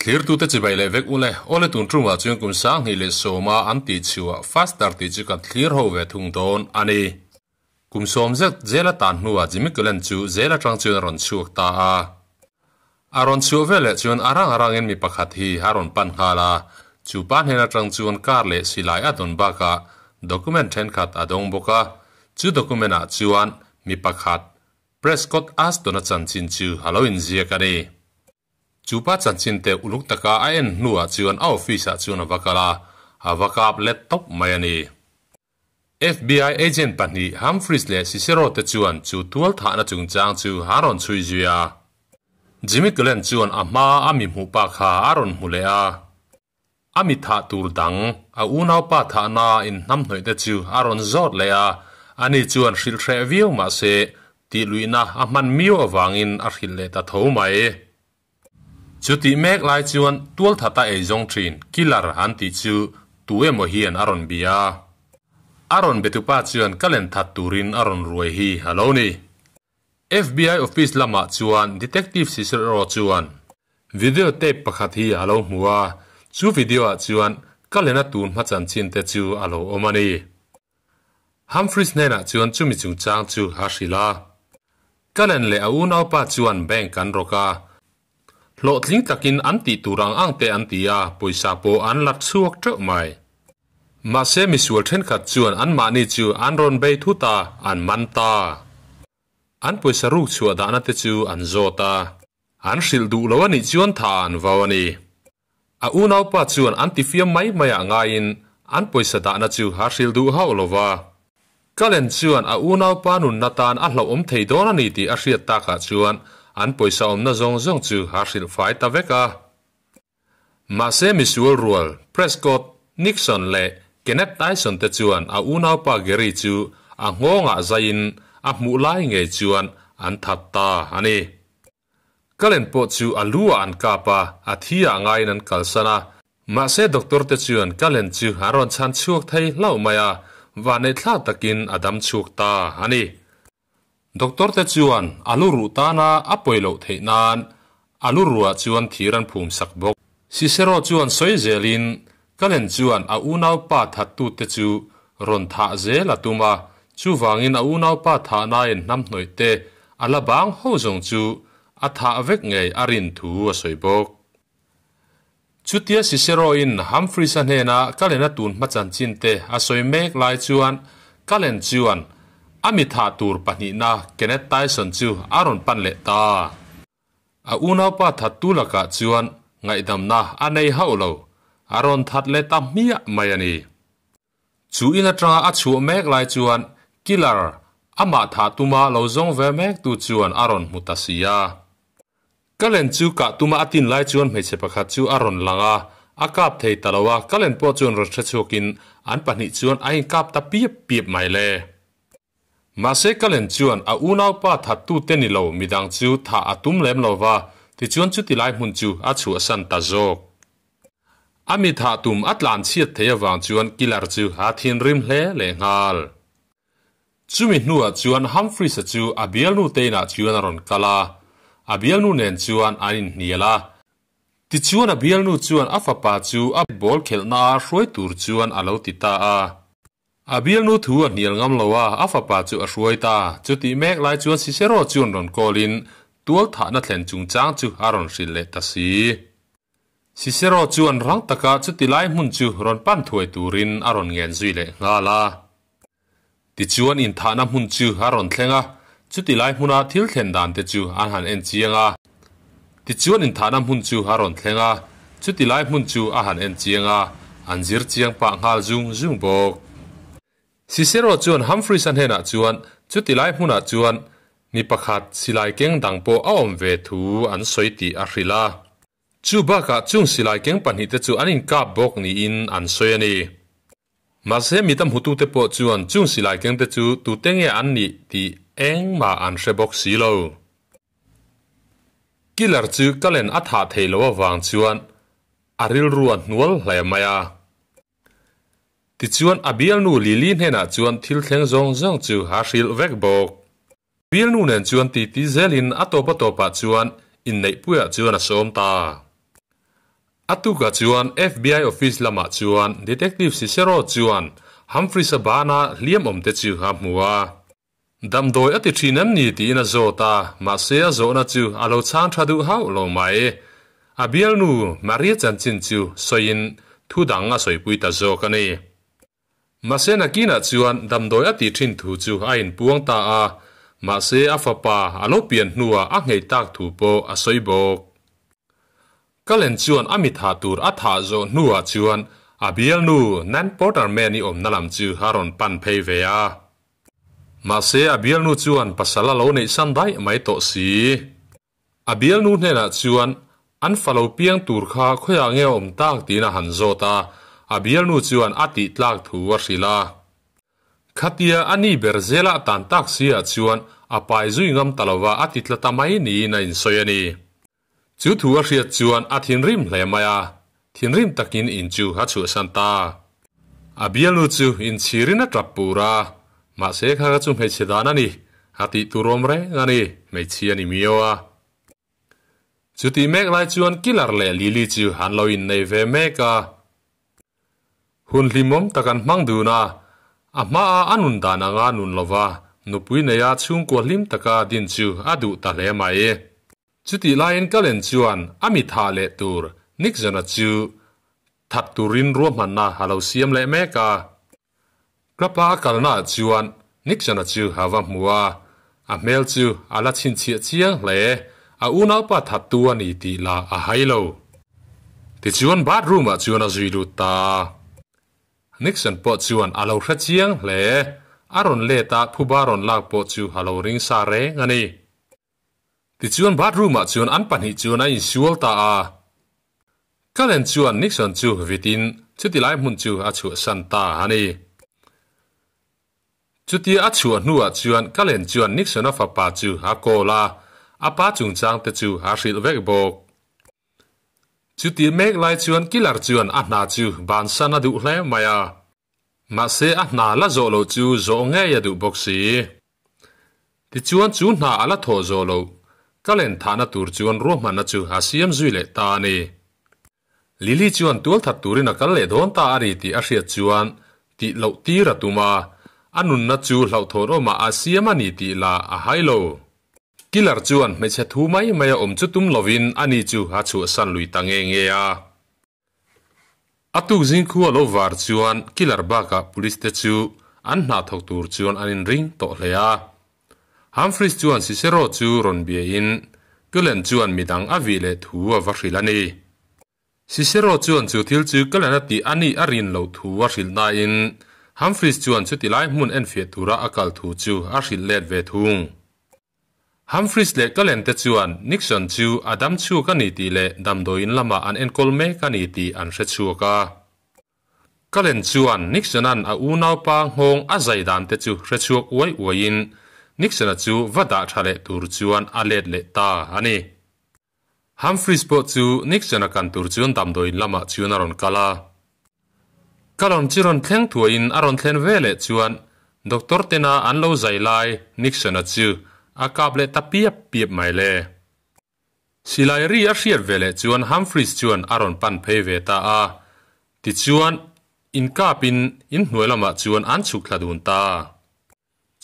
Thlirtute chibai leh vek ule, awle tun tumah chuan kum 2010 a an tih chhuah Faster tih chu kan thlir ho ve thung dawn a ni. Kum 10 zet zela tan hnuah Jimmy Cullen chu zel atang chuan a rawn chhuak ta a. A rawn chhuah veleh chuan a rang a rangin mi pakhat hi a rawn pan nghal a, chu pa hnen atang chuan car leh silai a dawn bakah document thenkhat a dawng bawk a, chu document ah chuan mi pakhat Prescott Aston-a chanchin chu a lo inziak a ni. Chu pa chanchin te uluk taka a en hnuah chuan a office ah chuan a va kal a, a va kap let tawp mai a ni. FBI agent pahnih Humphreys leh Cicero te chuan chu tual thahna chungchang chu a rawn chhui zui a. Jimmy Cullen chuan a hma a mi hmuh pa kha a rawn hmu leh a. A mi thah tur dang, a unaupa thahna inhnamhnawih te chu a rawn zawt leh a, ani chuan hrilh hreh viau mah se tih luihna a hman miau avangin a hrilh leh ta tho mai. Chutih mek lai chuan tualthata eizawng thin killer an tih chu tu emaw hian a rawn bia a. A rawn betupa chuan ka len that turin a rawn ruai hi a lo ni. FBI office lamah chuan Detective Cicero chuan video tape pakhat hi a lo hmu a, chu video ah chuan ka lena tun hma chanchin te chu a lo awm a ni. Humphreys hnenah chuan chumi chungchang chu a hrilh a. Cullen leh a unaupa chuan bank an rawk a, hlawhtling takin an tih tur ang ang te an ti a, pawisa pawh an la chhuak teuh mai. Mahse misual thenkhat chuan anmahni chu an rawn bei thut a, an man ta. An pawisa ruk chhuah dahna te chu an zawt a, an hrilh duh lo a nih chuan tha an vau a ni. A unaupa chuan an tifiam mai maiah ngaiin an pawisa dahna chu a hrilh duh hauh lo va. Cullen chuan a unaupa nunna tan a hlauhawm thei dawn a ni tih a hriat takah chuan an pawisa awmna zawng zawng chu a hrilh fai ta vek a. Mahse misual rual Prescott, Nixon leh Kenneth Tyson te chuan a unaupa Gary chu a nghawngah zaiin a hmuh lai ngei chuan an that ta a ni. Cullen pawh chu a lu ah an kap a, a thi ah ngaiin an kalsan a. Mahse doctor te chuan Cullen chu an rawn chhan chhuak thei hlauh mai a, vahneih thlak takin a dam chhuak ta a ni. Doctor te chuan a lu ruh tana a pawi loh theih nan a lu ruah chuan thir an phum sak bawk. Cicero chuan sawi zelin Cullen chuan a unaupa thattute chu rawn thah zel a tum a, chuvangin a unaupa thahnain hnamhnawih te a la bang ho zawng chu a thah vek ngei a rin thu a sawi bawk. Chutia Cicero-in Humphreys-a hnena Cullen-a tun hma chanchin te a sawi mek lai chuan Cullen chuan a mi thah tur pahnihna Kenneth Tyson chu a rawn pan leh ta. A unaupa thattu lakah chuan ngaihdamna a nei hauh lo, a rawn that leh ta hmiah mai a ni. Chu in atanga a chhuah mek lai chuan Killer, amah thah tuma lo zawng ve mektu chuan a rawn hmu ta si a. Cullen chu kah tuma a tin lai chuan hmeichhe pakhat chu a rawn lang a, a kap thei ta lo a, Cullen pawh chuan rawn hre chhuakin an pahnih chuan a inkap ta piap piap mai le. Mahse Cullen chuan a unaupa thattute ni lo midang chu thah a tum lem lo va, tichuan chuti lai hmun chu a chhuahsan ta zawk. A mi thah tum a tlan chhiat thei avang chuan Killer chu a thinrim hle leh nghal. Chumi hnuah chuan Humphreys-a chu a bialnu te inah chuan a rawn kal a, a bialnu nen chuan an inhnial a. Tichuan a bialnu chuan a fapa chu a ball khelhna-a hruai tur chuan a lo ti ta a. A bialnu thu a hnial ngam lo a, a fapa chu a hruai ta. Chutih mek lai chuan Cicero chuan rawn call-in tual thahna thlen chungchang chu a rawn hrilh leh ta si. Cicero chuan rang taka chuti lai hmun chu rawn pan thuai turin a rawn ngen zui leh nghal a. Tichuan inthahna hmun chu a rawn thleng a, chuti lai hmuna thil thlen dan te chu an han en chiang a. Tichuan inthahna hmun chu a rawn thleng a, chuti lai hmun chu a han en chiang a, an zir chiang pah nghal zung zung bawk. Cicero chuan Humphreys-a hnenah chuan chuti lai hmunah chuan mi pakhat silai keng dang pawh a awm ve thu an sawi tih a hrilh a. Chu bakah chung silai keng pahnihte chu an inkap bawk niin an sawi a ni. Mahse mi tam hutute pawh chuan chung silai kengte chu tute nge an nih tih engmah an hre bawk si lo. Killer chu Cullen a thah theih loh avang chuan a rilru a hnual hle mai a. Tichuan a bialnu Lily hnenah chuan thil thleng zawng zawng chu a hrilh vek bawk. Bialnu nen chuan titi zelin a tawp a tawpah chuan inneihpuiah chuan a sawm ta. A tukah chuan FBI office lamah chuan Detective Cicero chuan Humphreys-a bana hliam awmte chu a hmu a. Damdawi a ti thin em ni tiin a zawt a, mahse a zawhna chu a lo chhang tha duh hauh lo mai. A bialnu Maria chanchin chu sawiin thu dang a sawipui ta zawk a ni. Mahse nakinah chuan damdawi a tih thin thu chu a inpuang ta a, mahse a fapa a lo pian hnuah a nghei tak thu pawh a sawi bawk. Cullen chuan a mitha tur a thah zawh hnuah chuan a bialnu Nan Porterman-i awmna lam chu a rawn pan phei ve a. Mahse a bialnu chuan pasal a lo neih san daih mai tawh si. A bialnu hnenah chuan an fa lo piang tur kha khawiah nge a awm tak tiin a han zawt a, a bialnu chuan a tih tlak thu a hrilh a. Khatia a ni ber zela a tan tak si ah chuan a pai zui ngam ta lova a ti tla ta mai niin a insawi a ni. Chu thu a hriat chuan a thinrim hle mai a, thinrim takin in chu a chhuahsan ta. A bialnu chu inchhirin a tap pur a, mahse kha kha chu hmeichhe dan a ni, a tih tur awm reng a ni, hmeichhia ni miau a. Chutih mek lai chuan Killer leh Lily chu an lo innei ve mek a. Hun hlimawm tak an hmang dun a, a hmaa a nun dan anga nun lova nupui neia chhungkua hlim taka din chu a duh ta hle mai. Chutih laiin Cullen chuan a mi thah leh tur Nixon-a chu that turin ruahmanna a lo siam leh mek a. Club-a a kalnaah chuan Nixon-a chu a va hmu a, a hmel chu a la chhinchhiah chiang hle, a unaupa thattu a ni tih lah a hai lo. Tichuan bathroom-ah chuan a zui lut ta a. Nixon pawh chuan a lo hre chiang hle, a rawn let a phuba rawn lak pawh chu a lo ring sa reng a ni. Tichuan bathroom ah chuan an pahnih chuan a insual ta a. Cullen chuan Nixon chu vitin chuti lai hmun chu a chhuahsan ta a ni. Chutia a chhuah hnuah chuan Cullen chuan Nixon-a fapa chu a call a, a pa chungchang te chu a hrilh vek bawk. Chuti mek lai chuan Killer chuan a hna chu bansan a duh hle mai a. Mahse a hna la zawh loh chu zawh ngei a duh bawk si. Tichuan chu hna a la thawh zawh loh, ka len thahna tur chuan ruahmanna chu a siam zui leh ta a ni. Lily chuan tualthat turin a kal leh dawn ta a ri tih a hriat chuan tih loh tir a tum a, a nunna chu hlauhthawn awmah a siam a ni tih lah a hai lo. Killer chuan hmeichhe thu mai mai a awm chu tum lovin ani chu a chhuahsan lui ta nge nge a. A tuk zingkhua lo var chuan Killer bakah police te chu an hna thawk tur chuan an inring tawh hle a. Humphreys chuan Cicero chu rawn biain Cullen chuan midang a vih leh thu a va hrilh a ni. Cicero chuan chu thil chu Cullen a tih a nih a rin loh thu a hrilh nain Humphreys chuan chuti lai hmun enfiah tura a kal thu chu a hrilh let ve thung. Humphreys leh Cullen te chuan Nixon chu a dam chhuak a ni tih leh damdawiin lamah an enkawl mek a ni tih an hre chhuak a. Cullen chuan Nixon-a'n a unaupa nghawng a zai dan te chu hre chhuak uai uaiin Nixon-a chu va dah tha leh tur chuan a let leh ta a ni. Humphreys pawh chu Nixon-a kan tur chuan damdawiin lamah chuan a rawn kal a. Cullen chu rawn thleng thuaiin a rawn thlen ve leh chuan Doctor tena an lo zai lai Nixon-a chu a kap leh ta piap piap mai le. Silai ri a hriat ve leh chuan Humphreys chuan a rawn pan phei ve ta a. Tichuan, inkapin inhnuai lamah chuan an chhuk thla dun ta.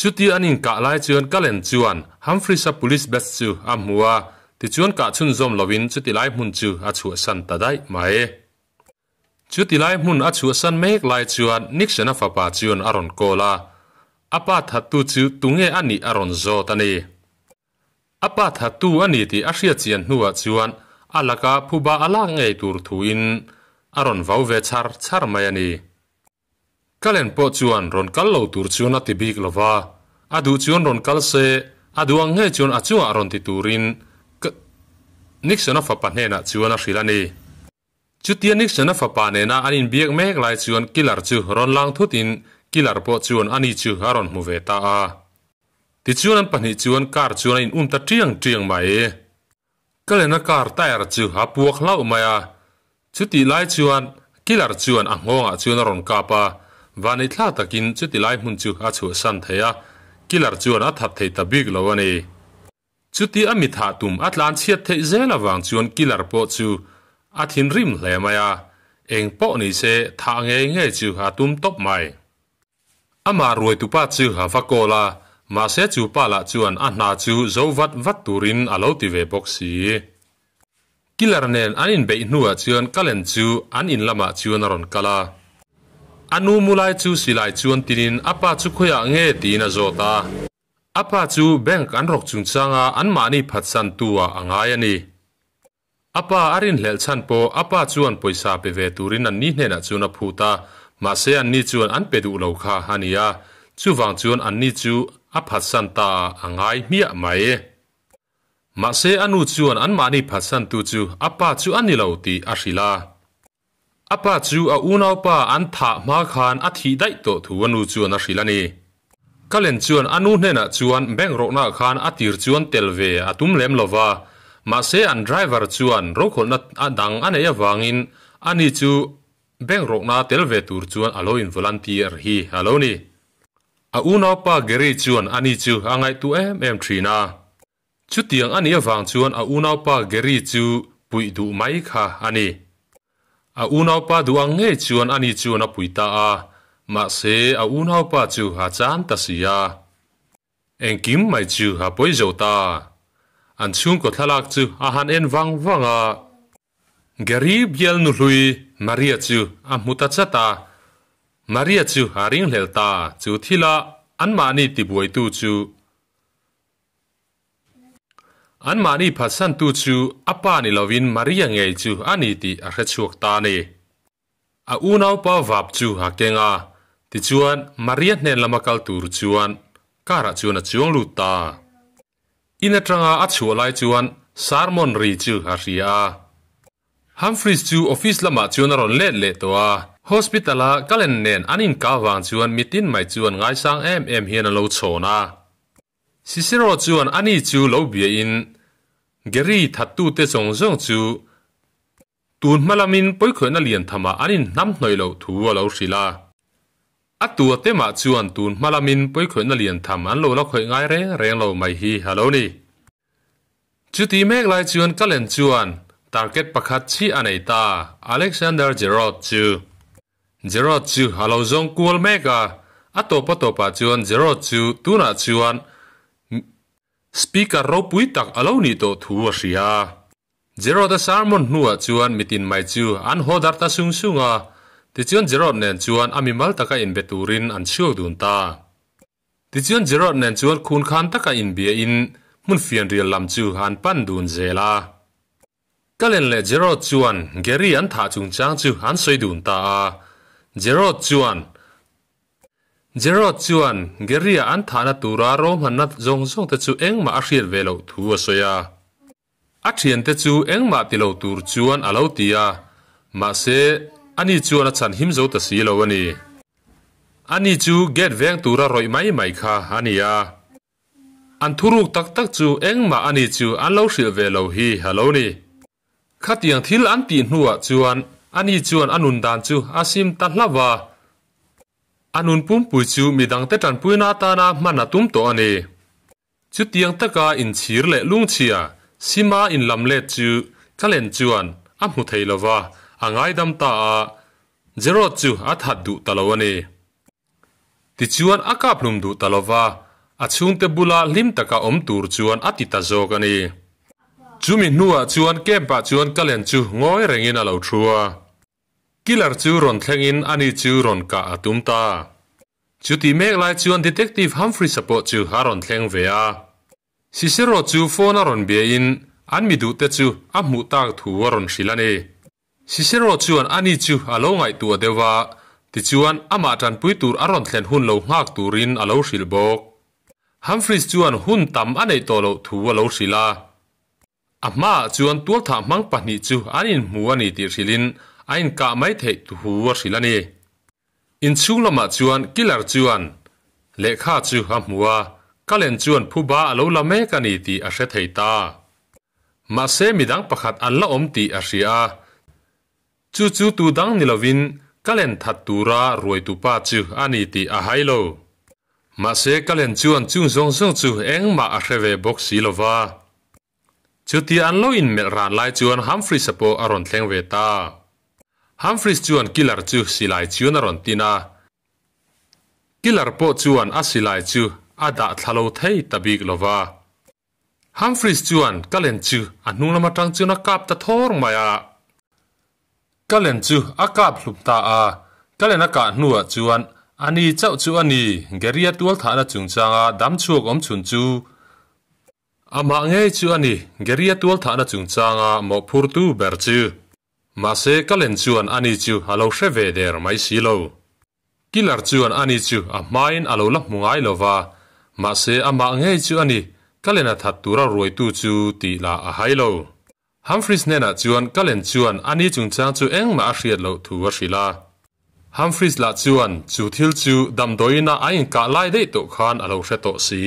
Chuti an inkah lai chuan Cullen chuan Humphreys-a police badge chu a hmu a, tichuan kah chhunzawm lovin chuti lai hmun chu a chhuahsan ta daih mai. Chuti lai hmun a chhuahsan mek lai chuan Nixon-a fapa chuan a rawn call a, a pa thattu chu tunge a nih a rawn zawt a ni. A pa thattu a ni tih a hriat chian hnuah chuan a laka phuba a lak ngei tur thuin a rawn vau ve char char mai a ni. Cullen pawh chuan rawn kal lo tur chuan a ti bik lo va, a duh chuan rawn kal se, a duh ang ngei chuan a chungah rawn ti turin Nixon-a fapa hnenah chuan a hrilh a ni. Chutia Nixon-a fapa nena an inbiak mek lai chuan Killer chu rawn lang thutin Killer pawh chuan ani chu a rawn hmu ve ta a. Tichuan an pahnih chuan car chuan a in um ta tiang tiang mai. Cullen-a car tyre chu a puak hlauh mai a, chutih lai chuan Killer chuan a nghawngah chuan a rawn kap a, vanneihthla takin chuti lai hmun chu a chhuahsan thei a, Killer chuan a that thei ta bik lo a ni. Chuti a mi thah tum a tlan chhiat theih zel avang chuan Killer pawh chu A thinrim hle mai a, eng pawh ni se thah ngei ngei chu a tum tawp mai. Amah ruaitupa chu a va call a, mahse chu pa lah chuan a hna chu zo vat vat turin a lo ti ve bawk si. Killer nen an inbeih hnuah chuan Cullen chu an in lamah chuan a rawn kal a. A nu mu lai chu silai chuan tinin a pa chu khawiah nge tiin a zawt a. A pa chu bank an rawk chungchanga anmahni phatsan tu ah a ngai a ni. A pa a rinhlelh chhan pawh a pa chuan pawisa pe ve turin anni hnenah chuan a phut a, mahse anni chuan an pe duh lo kha a ni a, chuvang chuan anni chu a phatsan ta ah a ngai hmiah mai. Mahse a nu chuan anmahni phatsantu chu a pa chu a ni lo tih a hrilh a. A pa chu a unaupa an thah hma khan a thih daih tawh thu a nu chuan a hrilh a ni. Cullen chuan a nu hnenah chuan bank rawhnaah khan a tir chuan tel ve a tum lem lo va, mahse an driver chuan rokhawlhna a dang a neih avangin ani chu bank rawhnaa tel ve tur chuan a lo in volunteer hi a lo ni. A unaupa Gary chuan ani chu a ngaihtuah em em thin a. Chutiang a nih avang chuan a unaupa Gary chu puih duh mai kha a ni. A unaupa duh ang ngei chuan ani chuan a pui ta a, mahse a unaupa chu a chan ta si a. Engkim mai chu a pawi zo ta. An chhungkaw thlalak chu a han en vang vang a. Gary bial nuhlui Maria chu a hmu ta chat a, Maria chu a ringhlel ta, chu thila anmahni tibuaitu chu Anmahni phatsantu chu a pa ni lovin Maria ngei chu a ni tih a hre chhuak ta a ni. A unaupa vap chu a keng a, tichuan Maria hnen lama kal tur chuan car-ah chuan a chuang lut ta. In atanga a chhuah lai chuan sermon ri chu a hria a. Humphreys chu office lamah chuan a rawn let leh tawh a, hospital-a Cullen nen an inka vang chuan mitin mai chuan ngaisang em em hian a lo chhawn a. Cicero chuan ani chu lo biain Gary thattute zawng zawng chu tun hma lamin pawikhawihna lian thamah an inhnamhnawih loh thu a lo hrilh a. A tua temah chuan tun hma lamin pawikhawihna lian tham an lo la khawih ngai reng reng lo mai hi a lo ni. Chuti mek lai chuan Cullen chuan target pakhat chiah a nei ta, Alexander Gerrard chu. Gerrard chu a lo zawng kual mek a, a tawp a tawpah chuan Gerrard chu tunah chuan Speaker ropui tak a lo nih tawh thu a hria. Gerrard-a sermon hnuah chuan mitin mai chu an haw dar ta sung sung a, tichuan Gerrard nen chuan a mimal taka inbe turin an chhuak dun ta. Tichuan Gerard nen chuan khun khan taka inbiain hmun fianrial lam chu an pan dun zel a. Cullen leh Gerard chuan Gary an thah chungchang chu an sawi dun ta a. Gerard chuan Gerard chuan Gary-a an thahna tura rohmanna zawng zawngte chu engmah a hriat ve loh thu a sawi a. A thiante chu engmah ti lo tur chuan a lo ti a, mahse, ani chuan a chhan him zo ta si lo a ni. Ani chu gate veng tura rawih mai mai kha a ni a. An thuruk tak tak chu engmah ani chu an lo hrilh ve lo hi a lo ni. Khatiang thil an tih hnuah chuan ani chuan a nun dan chu a sim ta hlauh a. A nun pumpui chu midangte tanpuina atana hman a tum tawh a ni. Chutiang taka inchhir leh lungchhia Sima inlam let chu Cullen chuan a hmu thei lo va, a ngaidam ta a, Gerrard chu a that duh ta lo a ni. Tichuan a kap hlum duh ta lo va, a chhungte bula hlim taka awm tur chuan a ti ta zawk a ni. Chumi hnuah chuan camp-ah chuan Cullen chu ngawi rengin a lo thu a. Killer chu rawn thlengin ani chu rawn kah a tum ta. Chutih mek lai chuan Detective Humphreys-a pawh chu a rawn thleng ve a. Cicero chu phone a rawn biain an mi duhte chu a hmuh tak thu a rawn hrilh a ni. Cicero chuan ani chu a lo ngaihtuah deuh a, tichuan amah tanpui tur a rawn thlen hun lo nghak turin a lo hrilh bawk. Humphreys chuan hun tam a neih tawh loh thu a lo hrilh a. A hmaah chuan tualthah hmang pahnih chu an inhmu a ni tih hrilhin a inkah mai theih thu a hrilh a ni. Inchhung lamah chuan Killer chuan lehkha chu a hmu a, Cullen chuan phuba a lo la mek a ni tih a hre thei ta. Mahse midang pakhat an la awm tih a hria a, chu chu tu dang ni lovin Cullen that tura ruaitupa chu a ni tih a hai lo. Mahse Cullen chuan chung zawng zawng chu engmah a hre ve bawk si lova. Chutia an lo inmelh ran lai chuan Humphreys-a pawh a rawn thleng ve ta. Humphreys chuan Killer chu silai chuan a rawn tin a. Killer pawh chuan a silai chu a dah thla lo thei ta bik lo va. Humphreys chuan Cullen chu a hnung lam atang chuan a kap ta thawr mai a. Cullen chu a kap hlum ta a. Cullen a kah hnuah chuan ani chauh chu a ni, Gary-a tualthahna chungchanga damchhuak awm chhun chu Amah ngei chu a ni, Gary-a tualthahna chungchanga mawhphurtu ber chu. Mahse, Cullen chuan ani chu a lo hre ve der mai si lo. Killer chuan ani chu a hmain a lo la hmu ngai lo va, mahse amah ngei chu a ni, Cullen-a that tura ruaitu chu tih lah a hai lo. Humphreys hnenah chuan Cullen chuan ani chungchang chu engmah a hriat loh thu a hrilh a. Humphreys lah chuan chu thil chu damdawiina a inkah lai daih tawh khan a lo hre tawh si.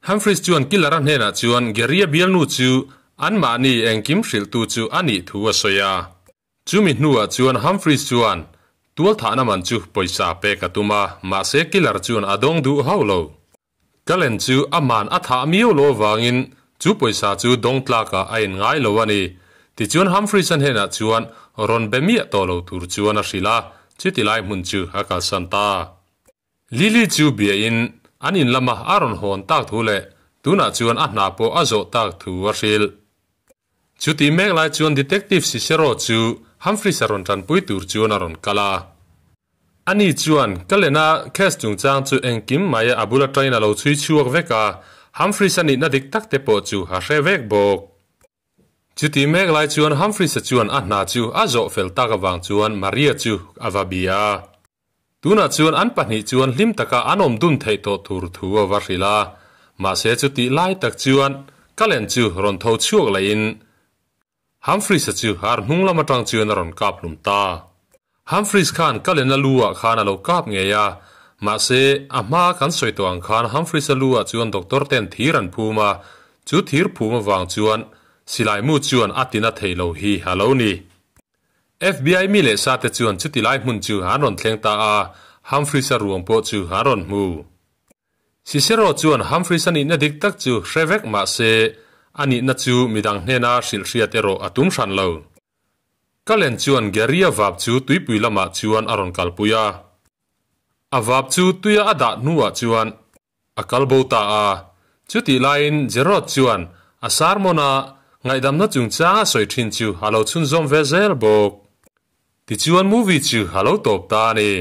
Humphreys chuan Killer-a hnenah chuan Gary-a bialnu chu anmahni engkim hrilhtu chu a nih thu a sawi a. Chumi hnuah chuan Humphreys chuan tualthahna man chu pawisa pek a tum a, mahse Killer chuan a dawng duh hauh lo. Cullen chu a man a thah miau lo avangin chu pawisa chu dawng tlakah a inngai lo a ni. Tichuan Humphreys-a hnenah chuan rawn be miah tawh lo tur chuan a hrilh a, chuti lai hmun chu a kalsan ta. Lily chu biain an in lama a rawn hawn tak thu leh tunah chuan a hna pawh a zawh tak thu a hrilh. Chutih mek lai chuan Detective Cicero chu Humphreys-a rawn tanpui tur chuan a rawn kal a. Ani chuan Cullen-a case chungchang chu engkim mai a bul atangin a lo chhui chhuak vek a, Humphreys-a nihna dik tak te pawh chu a hre vek bawk. Chutih mek lai chuan Humphreys-a chuan a hna chu a zawh fel tak avang chuan Maria chu a va bia a. Tunah chuan an pahnih chuan hlim taka an awm dun theih tawh tur thu a va hrilh a, mahse chutih lai tak chuan Cullen chu rawn tho chhuak laiin Humphreys-a chu ar hnung lam atang chuan a rawn kap hlum ta. Humphreys khan Cullen-a lu ah khan a lo kap ngei a, mahse a hma kan sawi tawh ang khan Humphreys-a lu ah chuan doctor ten thir an phum a, chu thir phum avang chuan silai mu chuan a tina thei lo hi a lo ni. FBI mi leh sa te chuan chuti lai hmun chu an rawn thleng ta a, Humphreys-a ruang pawh chu an rawn hmu. Cicero chuan Humphreys-a nihna dik tak chu hre vek mah se, a nihna chu midang hnena hrilh hriat erawh a tum hran lo. Cullen chuan Gary-a vap chu tuipui lamah chuan a rawn kalpui a. A vap chu tuia a dah hnuah chuan A kal bo ta a. Chutih laiin Jerod chuan a sermon-a ngaihdamna chungchang a sawi thin chu a lo chhunzawm ve zel bawk. Tichuan movie chu a lo tawp ta a ni.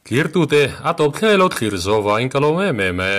Thlirtute a tawp thleh lo thlir zawh vangin ka lo em em e.